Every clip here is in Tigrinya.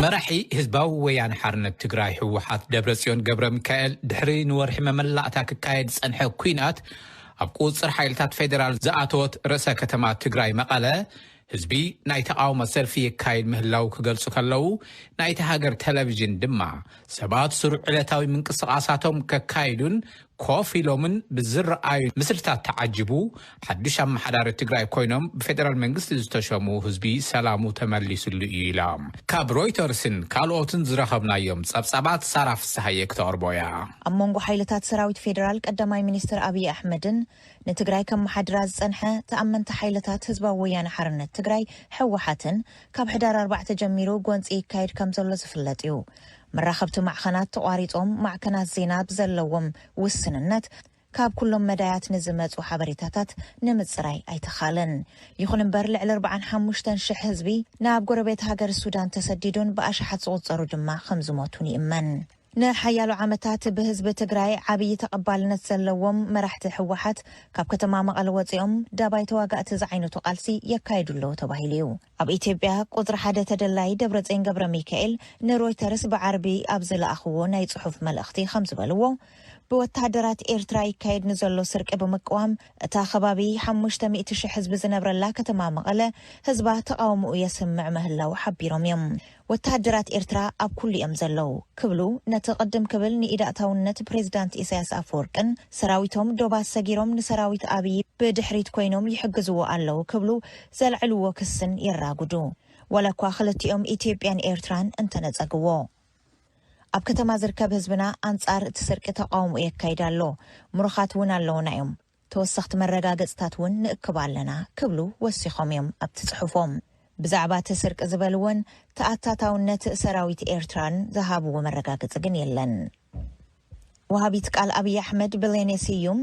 መራሒ ህዝባዊ ወያነ ሓርነት ትግራይ ህወሓት ደብረጽዮን ገብረ ሚካኤል ድሕሪ ንወርሒ መመላእታ ክካየድ ዝጸንሐ ኲናት ኣብ ቁጽር ሓይልታት ፌደራል ዝኣተወት ርእሰ ከተማ ትግራይ መቐለ ህዝቢ ናይ ተቓውሞ ሰልፊ የካይድ ምህላው ክገልጹ ከለዉ፣ ናይቲ ሃገር ቴሌቪዥን ድማ ሰባት ስሩዕ ዕለታዊ ምንቅስቓሳቶም ከካይዱን ኮፍ ኢሎምን ብዝረኣዩ ምስልታት ተዓጅቡ ሓዱሽ ኣመሓዳሪ ትግራይ ኮይኖም ብፌደራል መንግስቲ ዝተሸሙ ህዝቢ ሰላሙ ተመሊስሉ እዩ ኢላ። ካብ ሮይተርስን ካልኦትን ዝረኸብናዮም ጸብጻባት ሳራ ፍስሃየ ክተቕርቦ እያ። ኣብ መንጎ ሓይልታት ሰራዊት ፌደራል ቀዳማይ ሚኒስትር ኣብይ ኣሕመድን ንትግራይ ከመሓድራ ዝጸንሐ ተኣመንቲ ሓይልታት ህዝባዊ ወያነ ሓርነት ትግራይ ህወሓትን ካብ ሕዳር ኣርባዕተ ጀሚሩ ጎንፂ ይካየድ ከም ዘሎ ዝፍለጥ እዩ። መራኸብቲ ማዕኸናት ተቋሪጾም ማዕከናት ዜና ብዘለዎም ውስንነት ካብ ኩሎም መዳያት ንዝመጹ ሓበሬታታት ንምጽራይ ኣይተኻለን። ይኹን እምበር ልዕሊ ኣርባዓን ሓሙሽተን ሽሕ ህዝቢ ናብ ጎረቤት ሃገር ሱዳን ተሰዲዱን ብኣሽሓት ዝቑጸሩ ድማ ከም ዝሞቱን ይእመን። ንሓያሎ ዓመታት ብህዝቢ ትግራይ ዓብዪ ተቐባልነት ዘለዎም መራሕቲ ህወሓት ካብ ከተማ መቐለ ወፂኦም ዳባይ ተዋጋእቲ ዝዓይነቱ ቃልሲ የካይዱ ኣለዉ ተባሂሉ እዩ። ኣብ ኢትዮጵያ ቁፅሪ ሓደ ተደላይ ደብረፅዮን ገብረ ሚካኤል ንሮይተርስ ብዓርቢ ኣብ ዝለኣኽዎ ናይ ፅሑፍ መልእኽቲ ከም ዝበልዎ፣ ብወተሃደራት ኤርትራ ይካየድ ንዘሎ ስርቂ ብምቅዋም እታ ከባቢ ሓሙሽተ ሚእቲ ሽሕ ህዝቢ ዝነብረላ ከተማ መቐለ ህዝባ ተቓውሞኡ የስምዕ ምህላው ሓቢሮም እዮም። ወተሃደራት ኤርትራ ኣብ ኩሉ እዮም ዘለዉ ክብሉ፣ ነቲ ቅድም ክብል ንኢዳእታውነት ፕሬዝዳንት ኢሳያስ ኣፈወርቅን ሰራዊቶም ዶባት ሰጊሮም ንሰራዊት ኣብይ ብድሕሪት ኮይኖም ይሕግዝዎ ኣለዉ ክብሉ ዘልዕልዎ ክስን የራጉዱ። ዋላ እኳ ክልቲኦም ኢትዮጵያን ኤርትራን እንተነጸግዎ። ኣብ ከተማ ዝርከብ ህዝብና ኣንጻር እቲ ስርቂ ተቃውሞ የካይድ ኣሎ። ምሩኻት እውን ኣለውና እዮም። ተወሰኽቲ መረጋገጽታት እውን ንእክብ ኣለና ክብሉ ወሲኾም እዮም ኣብቲ ጽሑፎም። ብዛዕባ እቲ ስርቂ ዝበልዎን ተኣታታውነት ሰራዊት ኤርትራን ዝሃብዎ መረጋገጺ ግን የለን። ወሃቢት ቃል ኣብይ ኣሕመድ ብሌኔ ስዩም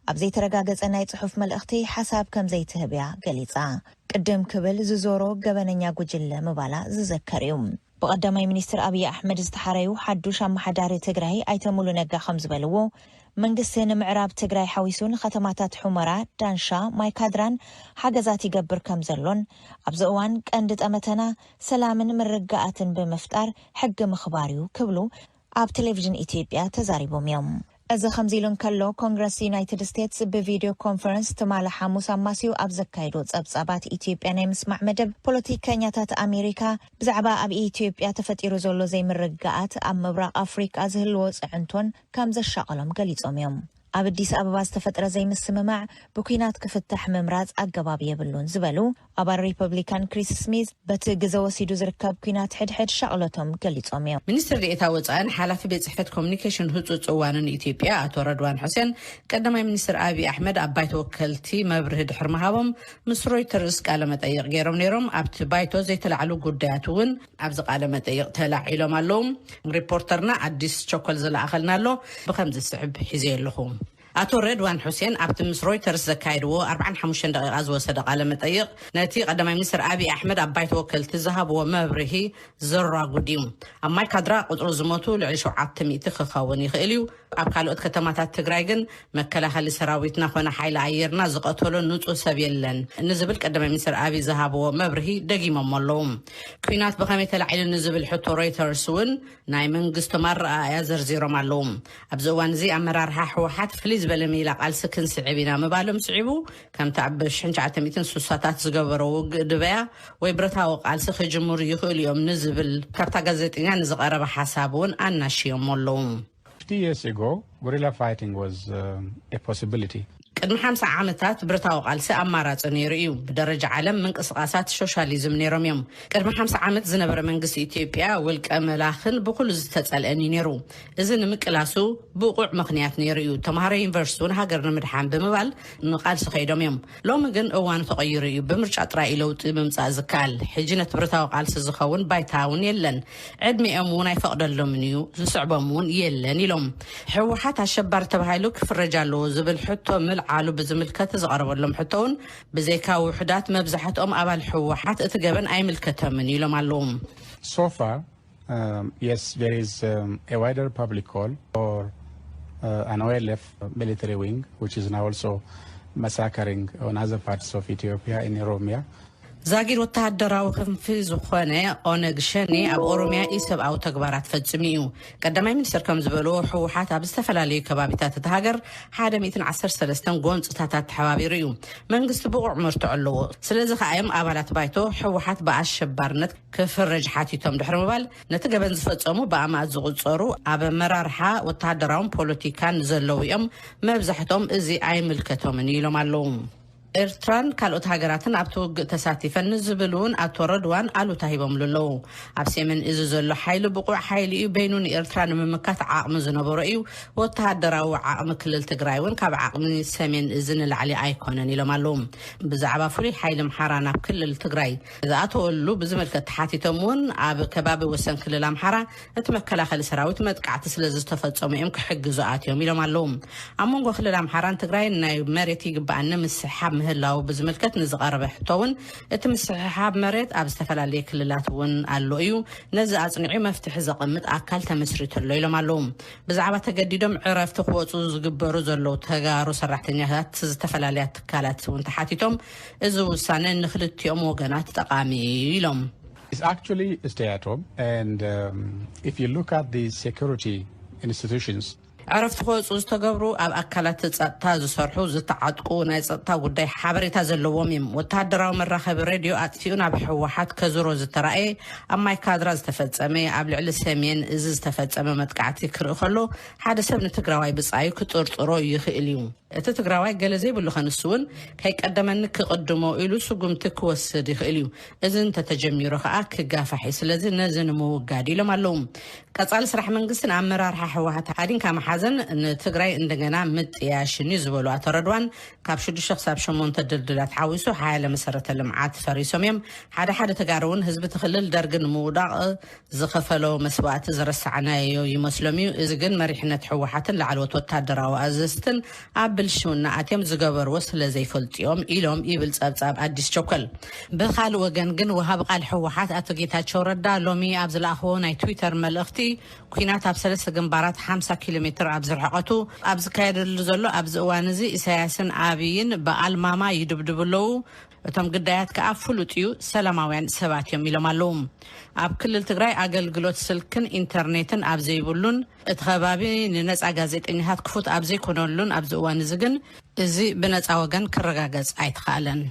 ኣብ ዘይተረጋገጸ ናይ ጽሑፍ መልእኽቲ ሓሳብ ከም ዘይትህብ እያ ገሊጻ። ቅድም ክብል ዝዞሮ ገበነኛ ጉጅለ ምባላ ዝዘከር እዩ። ብቐዳማይ ሚኒስትር ኣብይ ኣሕመድ ዝተሓረዩ ሓዱሽ ኣመሓዳሪ ትግራይ ኣይተ ሙሉ ነጋ ከም ዝበልዎ፣ መንግስቲ ንምዕራብ ትግራይ ሓዊሱ ንከተማታት ሑመራ፣ ዳንሻ፣ ማይካድራን ሓገዛት ይገብር ከም ዘሎን ኣብዚ እዋን ቀንዲ ጠመተና ሰላምን ምርግጋኣትን ብምፍጣር ሕጊ ምኽባር እዩ ክብሉ ኣብ ቴሌቪዥን ኢትዮጵያ ተዛሪቦም እዮም። እዚ ከምዚ ኢሉ እንከሎ፣ ኮንግረስ ዩናይትድ ስቴትስ ብቪድዮ ኮንፈረንስ ትማሊ ሓሙስ ኣማስዩ ኣብ ዘካየዶ ጸብጻባት ኢትዮጵያ ናይ ምስማዕ መደብ፣ ፖለቲከኛታት ኣሜሪካ ብዛዕባ ኣብ ኢትዮጵያ ተፈጢሩ ዘሎ ዘይምርግጋኣት ኣብ ምብራቕ ኣፍሪቃ ዝህልዎ ጽዕንቶን ከም ዘሻቐሎም ገሊጾም እዮም። ኣብ ኣዲስ ኣበባ ዝተፈጥረ ዘይምስምማዕ ብኲናት ክፍታሕ ምምራጽ ኣገባብ የብሉን ዝበሉ ኣባል ሪፐብሊካን ክሪስ ስሚዝ፣ በቲ ግዘ ወሲዱ ዝርከብ ኲናት ሕድሕድ ሻቕሎቶም ገሊጾም እዮም። ሚኒስትር ዴኤታ ወጻእን ሓላፊ ቤት ጽሕፈት ኮሚኒኬሽን ህጹጽ እዋንን ኢትዮጵያ ኣቶ ረድዋን ሑሴን፣ ቀዳማይ ሚኒስትር ኣብይ ኣሕመድ ኣብ ባይቶ ወከልቲ መብርሂ ድሕሪ ምሃቦም፣ ምስ ሮይተርስ ቃለ መጠይቕ ገይሮም ነይሮም። ኣብቲ ባይቶ ዘይተላዕሉ ጉዳያት እውን ኣብዚ ቃለ መጠይቕ ተላዒሎም ኣለዉ። ሪፖርተርና ኣዲስ ቸኮል ዝለኣኸልና ኣሎ፣ ብኸምዚ ዝስዕብ ሒዘዮ ኣለኹ። ኣቶ ረድዋን ሑሴን ኣብቲ ምስ ሮይተርስ ዘካየድዎ ኣርባዓን ሓሙሽተን ደቂቓ ዝወሰደ ቃለ መጠይቕ፣ ነቲ ቀዳማይ ሚኒስትር ኣብይ ኣሕመድ ኣብ ባይቶ ወከልቲ ዝሃብዎ መብርሂ ዘራጉድ እዩ። ኣብ ማይካድራ ቁጽሪ ዝሞቱ ልዕሊ ሸውዓተ ሚእቲ ክኸውን ይኽእል እዩ። ኣብ ካልኦት ከተማታት ትግራይ ግን መከላኸሊ ሰራዊትና ኮነ ሓይሊ ኣየርና ዝቐተሎ ንጹህ ሰብ የለን ንዝብል ቀዳማይ ሚኒስትር ኣብይ ዝሃብዎ መብርሂ ደጊሞሞ ኣለዉ። ኲናት ብኸመይ ተላዒሉ ንዝብል ሕቶ ሮይተርስ እውን ናይ መንግስቶም ኣረኣእያ ዘርዚሮም ኣለዉ። ኣብዚ እዋን እዚ ኣመራርሓ ህወሓት ፍልይ ዝበለ ሜላ ቃልሲ ክንስዕብ ኢና ምባሎም ስዒቡ፣ ከምቲ ኣብ ሽሕን ትሽዓተ ሚእትን ስሳታት ዝገበሮ ውግእ ድበያ ወይ ብረታዊ ቃልሲ ክጅምሩ ይኽእሉ እዮም ንዝብል ካብታ ጋዜጠኛ ንዝቐረበ ሓሳብ እውን ኣናሽዮሞ ኣለዉ። fifty years ago, guerrilla fighting was um, a possibility. ቅድሚ ሓምሳ ዓመታት ብረታዊ ቃልሲ ኣማራጺ ነይሩ እዩ። ብደረጃ ዓለም ምንቅስቓሳት ሶሻሊዝም ነይሮም እዮም። ቅድሚ ሓምሳ ዓመት ዝነበረ መንግስቲ ኢትዮጵያ ውልቀ መላኽን ብኹሉ ዝተጸልአን እዩ ነይሩ። እዚ ንምቅላሱ ብቑዕ ምኽንያት ነይሩ እዩ። ተምሃሮ ዩኒቨርሲቲ እውን ሃገር ንምድሓን ብምባል ንቃልሲ ከይዶም እዮም። ሎሚ ግን እዋኑ ተቐይሩ እዩ። ብምርጫ ጥራይ እዩ ለውጢ ምምጻእ ዝከኣል። ሕጂ ነቲ ብረታዊ ቃልሲ ዝኸውን ባይታ እውን የለን። ዕድሚኦም እውን ኣይፈቕደሎምን እዩ። ዝስዕቦም እውን የለን ኢሎም። ህወሓት ኣሸባሪ ተባሂሉ ክፍረጅ ኣለዎ ዝብል ሕቶ ምልዓሉ ብዝምልከት ዝቐረበሎም ሕቶ እውን ብዘይካ ውሑዳት መብዛሕትኦም ኣባል ህወሓት እቲ ገበን ኣይምልከተምን ኢሎም ኣለዉ። So far, um, yes, there is um, a wider public call for uh, an O L F military wing, which is now also massacring on other parts of Ethiopia in Oromia. ዛጊድ ወተሃደራዊ ክንፊ ዝኾነ ኦነግ ሸኔ ኣብ ኦሮሚያ ኢሰብኣዊ ተግባራት ፈጺሙ እዩ። ቀዳማይ ሚኒስትር ከም ዝበልዎ፣ ህወሓት ኣብ ዝተፈላለዩ ከባቢታት እታ ሃገር ሓደ ሚእትን ዓሰርተ ሰለስተን ጎንፅታት ኣተሓባቢሩ እዩ። መንግስቲ ብቑዕ መርትዖ ኣለዎ። ስለዚ ከኣ እዮም ኣባላት ባይቶ ህወሓት ብኣሸባርነት ክፍረጅ ሓቲቶም ድሕሪ ምባል፣ ነቲ ገበን ዝፈጸሙ ብኣማእት ዝቑጸሩ ኣብ ኣመራርሓ ወተሃደራውን ፖለቲካን ዘለዉ እዮም። መብዛሕትኦም እዚ ኣይምልከቶምን ኢሎም ኣለዉ። ኤርትራን ካልኦት ሃገራትን ኣብቲ ውግእ ተሳቲፈን ንዝብል እውን ኣቶ ረድዋን ኣሉታ ሂቦምሉ ኣለዉ። ኣብ ሰሜን እዚ ዘሎ ሓይሊ ብቑዕ ሓይሊ እዩ፣ በይኑ ንኤርትራ ንምምካት ዓቕሚ ዝነበሮ እዩ። ወተሃደራዊ ዓቕሚ ክልል ትግራይ እውን ካብ ዓቕሚ ሰሜን እዚ ንላዕሊ ኣይኮነን ኢሎም ኣለዉ። ብዛዕባ ፍሉይ ሓይሊ ኣምሓራ ናብ ክልል ትግራይ ዝኣተወሉ ብዝምልከት ተሓቲቶም እውን፣ ኣብ ከባቢ ወሰን ክልል ኣምሓራ እቲ መከላኸሊ ሰራዊት መጥቃዕቲ ስለ ዝተፈጸሙ እዮም ክሕግዙ ኣትዮም ኢሎም ኣለዉ። ኣብ መንጎ ክልል ኣምሓራን ትግራይን ናይ መሬት ይግባኣኒ ምስሕሓብ ምህላዉ ብዝምልከት ንዝቐረበ ሕቶ እውን፣ እቲ ምስሕሓብ መሬት ኣብ ዝተፈላለየ ክልላት እውን ኣሎ እዩ። ነዚ ኣጽኒዑ መፍትሒ ዘቐምጥ ኣካል ተመስሪቱ ኣሎ ኢሎም ኣለዉ። ብዛዕባ ተገዲዶም ዕረፍቲ ክወጹ ዝግበሩ ዘለዉ ተጋሩ ሰራሕተኛታት ዝተፈላለያ ትካላት እውን ተሓቲቶም፣ እዚ ውሳነ ንክልቲኦም ወገናት ጠቓሚ እዩ ኢሎም። It's actually a stay at home. And um, if you look at the security institutions, ዕረፍቲ ክወፁ ዝተገብሩ ኣብ ኣካላት ጸጥታ ዝሰርሑ ዝተዓጥቁ ናይ ጸጥታ ጉዳይ ሓበሬታ ዘለዎም እዮም። ወተሃደራዊ መራኸቢ ሬድዮ ኣጥፊኡ ናብ ህወሓት ከዝሮ ዝተራእየ፣ ኣብ ማይ ካድራ ዝተፈጸመ፣ ኣብ ልዕሊ ሰሜን እዚ ዝተፈጸመ መጥቃዕቲ ክርኢ ከሎ ሓደ ሰብ ንትግራዋይ ብጻዩ ክጥርጥሮ ይኽእል እዩ። እቲ ትግራዋይ ገለ ዘይብሉ ከንሱ እውን ከይቀደመኒ ክቕድሞ ኢሉ ስጉምቲ ክወስድ ይኽእል እዩ። እዚ እንተተጀሚሩ ከዓ ክጋፋሕ እዩ። ስለዚ ነዚ ንምውጋድ ኢሎም ኣለዉ። ቀጻሊ ስራሕ መንግስትን ኣመራርሓ ህወሓት ሃዲንካ መሓዘን ንትግራይ እንደገና ምጥያሽን እዩ ዝበሉ ኣቶ ረድዋን፣ ካብ ሽዱሽተ ክሳብ ሸሞንተ ድልድላት ሓዊሱ ሓያለ መሰረተ ልምዓት ፈሪሶም እዮም። ሓደ ሓደ ተጋሩ እውን ህዝቢ እቲ ክልል ደርጊ ንምውዳቕ ዝኸፈሎ መስዋእቲ ዝረሳዕናዮ ይመስሎም እዩ። እዚ ግን መሪሕነት ህወሓትን ላዕለዎት ወታደራዊ ኣዘዝትን ኣብ ብልሽውና ኣትዮም ዝገበርዎ ስለ ዘይፈልጡ እዮም ኢሎም ይብል ጸብጻብ ኣዲስ ቸኮል። ብኻልእ ወገን ግን ወሃቢ ቃል ህወሓት ኣቶ ጌታቸው ረዳ ሎሚ ኣብ ዝለኣኽዎ ናይ ትዊተር መልእኽቲ፣ ኲናት ኣብ ሰለስተ ግንባራት ሓምሳ ኪሎ ሜትር ኣብ ዝርሕቐቱ ኣብ ዝካየደሉ ዘሎ ኣብዚ እዋን እዚ ኢሳያስን ኣብይን ብኣልማማ ይድብድቡ ኣለዉ። እቶም ግዳያት ከኣ ፍሉጥ እዩ፣ ሰላማውያን ሰባት እዮም ኢሎም ኣለዉ። ኣብ ክልል ትግራይ ኣገልግሎት ስልክን ኢንተርኔትን ኣብ ዘይብሉን እቲ ከባቢ ንነጻ ጋዜጠኛታት ክፉት ኣብ ዘይኮነሉን ኣብዚ እዋን እዚ ግን እዚ ብነጻ ወገን ክረጋገጽ ኣይተኻእለን።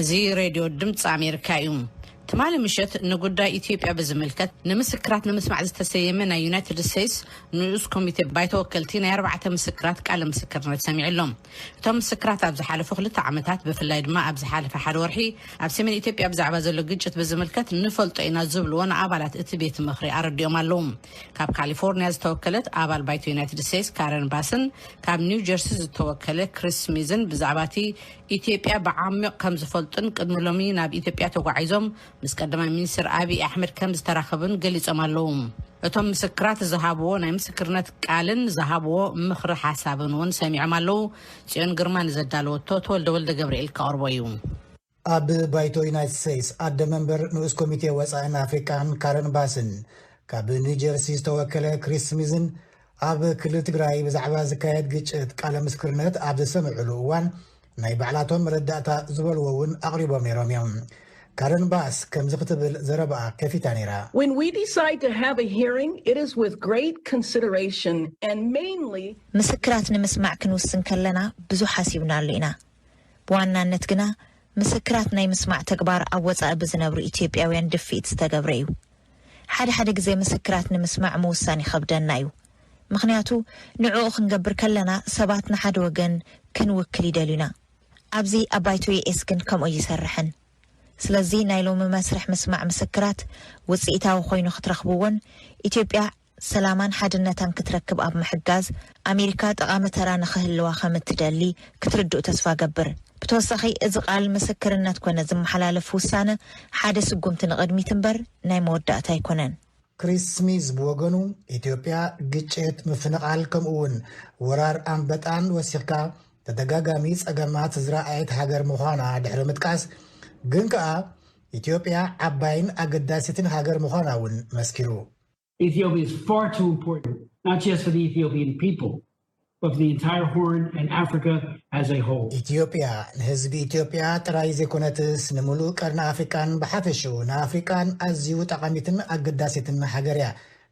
እዚ ሬድዮ ድምፂ ኣሜሪካ እዩ። ትማሊ ምሸት ንጉዳይ ኢትዮጵያ ብዝምልከት ንምስክራት ንምስማዕ ዝተሰየመ ናይ ዩናይትድ ስቴትስ ንኡስ ኮሚቴ ባይቶ ወከልቲ ናይ ኣርባዕተ ምስክራት ቃለ ምስክርነት ሰሚዑ ኣሎ። እቶም ምስክራት ኣብ ዝሓለፉ ክልተ ዓመታት፣ ብፍላይ ድማ ኣብ ዝሓለፈ ሓደ ወርሒ ኣብ ሰሜን ኢትዮጵያ ብዛዕባ ዘሎ ግጭት ብዝምልከት ንፈልጦ ኢና ዝብልዎ ንኣባላት እቲ ቤት ምኽሪ ኣረዲኦም ኣለዉ። ካብ ካሊፎርኒያ ዝተወከለት ኣባል ባይቶ ዩናይትድ ስቴትስ ካረን ባስን ካብ ኒው ጀርሲ ዝተወከለ ክሪስ ስሚዝን ብዛዕባ እቲ ኢትዮጵያ ብዓሚቕ ከም ዝፈልጡን ቅድሚ ሎሚ ናብ ኢትዮጵያ ተጓዒዞም ምስ ቀዳማይ ሚኒስትር ኣብይ ኣሕመድ ከም ዝተራኸቡን ገሊጾም ኣለዉ። እቶም ምስክራት ዝሃብዎ ናይ ምስክርነት ቃልን ዝሃብዎ ምኽሪ ሓሳብን እውን ሰሚዖም ኣለዉ። ጽዮን ግርማ ንዘዳለወቶ ተወልደ ወልደ ገብርኤል ከቕርቦ እዩ። ኣብ ባይቶ ዩናይትድ ስቴትስ ኣደ መንበር ንኡስ ኮሚቴ ወጻእን ኣፍሪቃን ካረን ባስን ካብ ኒው ጀርሲ ዝተወከለ ክሪስ ስሚዝን ኣብ ክልል ትግራይ ብዛዕባ ዝካየድ ግጭት ቃለ ምስክርነት ኣብ ዘሰምዕሉ እዋን ናይ ባዕላቶም መረዳእታ ዝበልዎ እውን ኣቕሪቦም ነይሮም እዮም። ካረን ባስ ከምዚ ክትብል ዘረባኣ ከፊታ ነይራ። When we decide to have a hearing, it is with great consideration and mainly ምስክራት ንምስማዕ ክንውስን ከለና ብዙሕ ሓሲብናሉ ኢና። ብዋናነት ግና ምስክራት ናይ ምስማዕ ተግባር ኣብ ወጻኢ ብዝነብሩ ኢትዮጵያውያን ድፍኢት ዝተገብረ እዩ። ሓደ ሓደ ግዜ ምስክራት ንምስማዕ ምውሳን ይኸብደና እዩ። ምኽንያቱ ንዕኡ ክንገብር ከለና ሰባት ንሓደ ወገን ክንውክል ይደልዩና። ኣብዚ ኣብ ባይቶ ዩ ኤስ ግን ከምኡ ኣይሰርሕን። ስለዚ ናይ ሎሚ መስርሕ ምስማዕ ምስክራት ውጽኢታዊ ኮይኑ ክትረኽብዎን ኢትዮጵያ ሰላማን ሓድነታን ክትረክብ ኣብ ምሕጋዝ ኣሜሪካ ጠቓሚ ተራ ንኽህልዋ ከም እትደሊ ክትርድኡ ተስፋ ገብር። ብተወሳኺ እዚ ቃል ምስክርነት ኮነ ዝመሓላለፍ ውሳነ ሓደ ስጉምቲ ንቕድሚት እምበር ናይ መወዳእታ ኣይኮነን። ክሪስ ስሚዝ ብወገኑ ኢትዮጵያ ግጭት፣ ምፍንቓል ከምኡ እውን ወራር ኣንበጣን ወሲኽካ ተደጋጋሚ ጸገማት ዝረኣየት ሃገር ምዃና ድሕሪ ምጥቃስ፣ ግን ከኣ ኢትዮጵያ ዓባይን ኣገዳሲትን ሃገር ምዃና እውን መስኪሩ። Ethiopia is far too important, not just for the Ethiopian people, of the entire Horn and Africa as a whole. ኢትዮጵያ ንህዝቢ ኢትዮጵያ ጥራይ ዘይኮነትስ፣ ንምሉእ ቀርኒ ኣፍሪቃን ብሓፈሽኡ ንኣፍሪቃን ኣዝዩ ጠቓሚትን ኣገዳሲትን ሃገር እያ።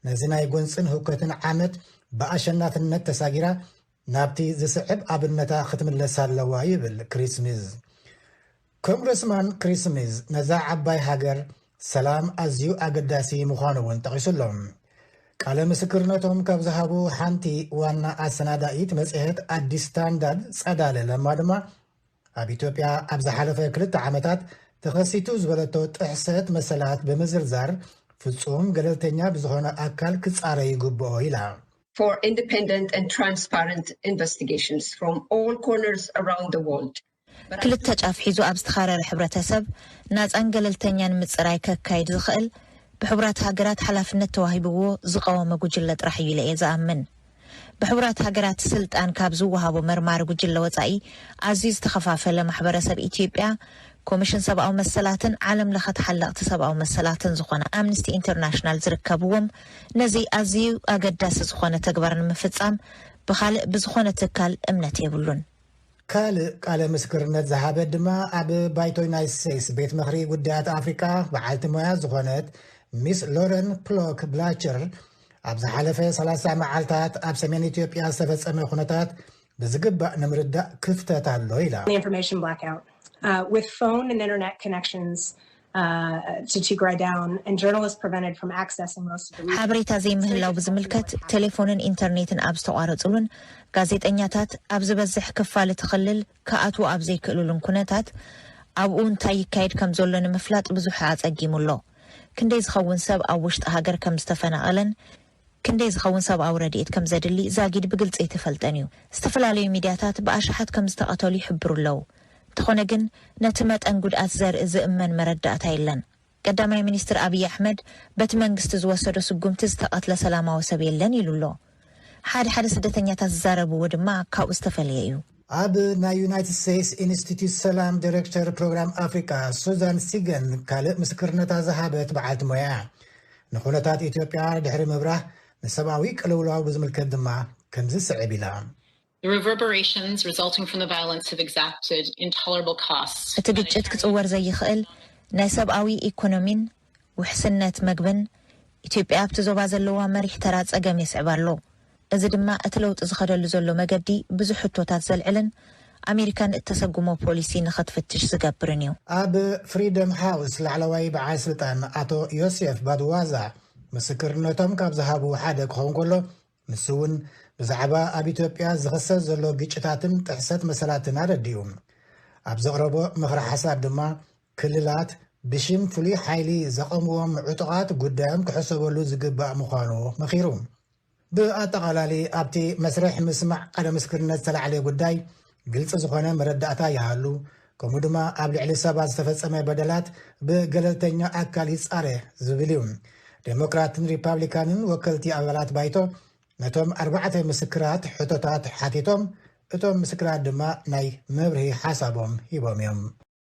ነዚ ናይ ጎንጽን ህውከትን ዓመት ብኣሸናፍነት ተሳጊራ፣ ናብቲ ዝስዕብ ኣብነታ ክትምለስ ኣለዋ፣ ይብል ክሪስ ስሚዝ። ኮንግረስማን ክሪስ ስሚዝ ነዛ ዓባይ ሃገር ሰላም ኣዝዩ ኣገዳሲ ምዃኑ እውን ጠቒሱ ኣሎ። ቃለ ምስክርነቶም ካብ ዝሃቡ ሓንቲ ዋና ኣሰናዳኢት መጽሔት ኣዲስ ስታንዳርድ ጸዳለ ለማ ድማ፣ ኣብ ኢትዮጵያ ኣብ ዝሓለፈ ክልተ ዓመታት ተኸሲቱ ዝበለቶ ጥሕሰት መሰላት ብምዝርዛር፣ ፍጹም ገለልተኛ ብዝኾነ ኣካል ክጻረ ይግብኦ ኢላ። for independent and transparent investigations from all corners around the world. ክልተ ጫፍ ሒዙ ኣብ ዝተኻረረ ሕብረተሰብ ናፃን ገለልተኛን ምፅራይ ከካይድ ዝኽእል ብሕቡራት ሃገራት ሓላፍነት ተዋሂብዎ ዝቐወመ ጉጅለ ጥራሕ እዩ ኢለ እየ ዝኣምን። ብሕቡራት ሃገራት ስልጣን ካብ ዝወሃቦ መርማሪ ጉጅለ ወፃኢ ኣዝዩ ዝተኸፋፈለ ማሕበረሰብ ኢትዮጵያ፣ ኮሚሽን ሰብኣዊ መሰላትን ዓለም ለኸ ተሓለቕቲ ሰብኣዊ መሰላትን ዝኾነ ኣምነስቲ ኢንተርናሽናል ዝርከብዎም፣ ነዚ ኣዝዩ ኣገዳሲ ዝኾነ ተግባር ንምፍፃም ብኻልእ ብዝኾነ ትካል እምነት የብሉን። ካልእ ቃለ ምስክርነት ዝሃበት ድማ ኣብ ባይቶ ዩናይትድ ስቴትስ ቤት ምኽሪ ጉዳያት ኣፍሪቃ በዓልቲ ሞያ ዝኾነት ሚስ ሎረን ፕሎክ ብላቸር፣ ኣብ ዝሓለፈ ሰላሳ መዓልታት ኣብ ሰሜን ኢትዮጵያ ዝተፈጸመ ኩነታት ብዝግባእ ንምርዳእ ክፍተት ኣሎ ኢላ። The information blackout uh, with phone and internet connections uh, to Tigray down and journalists prevented from accessing most of the region. ሓበሬታ ዘይምህላው ብዝምልከት ቴሌፎንን ኢንተርኔትን ኣብ ዝተቋረፅሉን ጋዜጠኛታት ኣብ ዝበዝሕ ክፋል እቲ ክልል ክኣትዉ ኣብ ዘይክእሉሉን ኩነታት፣ ኣብኡ እንታይ ይካየድ ከም ዘሎ ንምፍላጥ ብዙሕ ኣጸጊሙ ኣሎ። ክንደይ ዝኸውን ሰብ ኣብ ውሽጢ ሃገር ከም ዝተፈናቐለን ክንደይ ዝኸውን ሰብኣዊ ረድኤት ከም ዘድሊ ዛጊድ ብግልፂ ኣይተፈልጠን እዩ። ዝተፈላለዩ ሚድያታት ብኣሽሓት ከም ዝተቐተሉ ይሕብሩ ኣለዉ። እንተኾነ ግን ነቲ መጠን ጉድኣት ዘርኢ ዝእመን መረዳእታ የለን። ቀዳማይ ሚኒስትር ኣብይ ኣሕመድ በቲ መንግስቲ ዝወሰዶ ስጉምቲ ዝተቐትለ ሰላማዊ ሰብ የለን ኢሉ ኣሎ። ሓደ ሓደ ስደተኛታት ዝዛረብዎ ድማ ካብኡ ዝተፈለየ እዩ። ኣብ ናይ ዩናይትድ ስቴትስ ኢንስቲትዩት ሰላም ዲሬክተር ፕሮግራም ኣፍሪካ ሱዛን ሲገን ካልእ ምስክርነታ ዝሃበት በዓልቲ ሞያ፣ ንኩነታት ኢትዮጵያ ድሕሪ ምብራህ ንሰብኣዊ ቅልውላው ብዝምልከት ድማ ከምዚ ስዕብ ኢላ። The reverberations resulting from the violence have exacted intolerable costs. እቲ ግጭት ክጽወር ዘይኽእል ናይ ሰብኣዊ ኢኮኖሚን ውሕስነት መግብን ኢትዮጵያ ኣብቲ ዞባ ዘለዋ መሪሕ ተራ ጸገም የስዕብ ኣሎ። እዚ ድማ እቲ ለውጢ ዝኸደሉ ዘሎ መገዲ ብዙሕ ሕቶታት ዘልዕልን ኣሜሪካን እተሰጉሞ ፖሊሲ ንኸትፍትሽ ዝገብርን እዩ። ኣብ ፍሪደም ሃውስ ላዕለዋይ በዓል ስልጣን ኣቶ ዮሴፍ ባድዋዛ ምስክርነቶም ካብ ዝሃቡ ሓደ ክኸውን ከሎ፣ ንሱ እውን ብዛዕባ ኣብ ኢትዮጵያ ዝኸሰት ዘሎ ግጭታትን ጥሕሰት መሰላትን ኣረዲኡ። ኣብ ዘቕረቦ ምኽሪ ሓሳብ ድማ ክልላት ብሽም ፍሉይ ሓይሊ ዘቐምዎም ዕጡቓት ጉዳዮም ክሕሰበሉ ዝግባእ ምዃኑ መኺሩ። ብኣጠቓላሊ ኣብቲ መስርሕ ምስማዕ ቃለ ምስክርነት ዝተላዕለ ጉዳይ ግልፂ ዝኾነ መረዳእታ ይሃሉ፣ ከምኡ ድማ ኣብ ልዕሊ ሰባት ዝተፈጸመ በደላት ብገለልተኛ ኣካል ይጻረ ዝብል እዩ። ዴሞክራትን ሪፓብሊካንን ወከልቲ ኣባላት ባይቶ ነቶም ኣርባዕተ ምስክራት ሕቶታት ሓቲቶም፣ እቶም ምስክራት ድማ ናይ መብርሂ ሓሳቦም ሂቦም እዮም።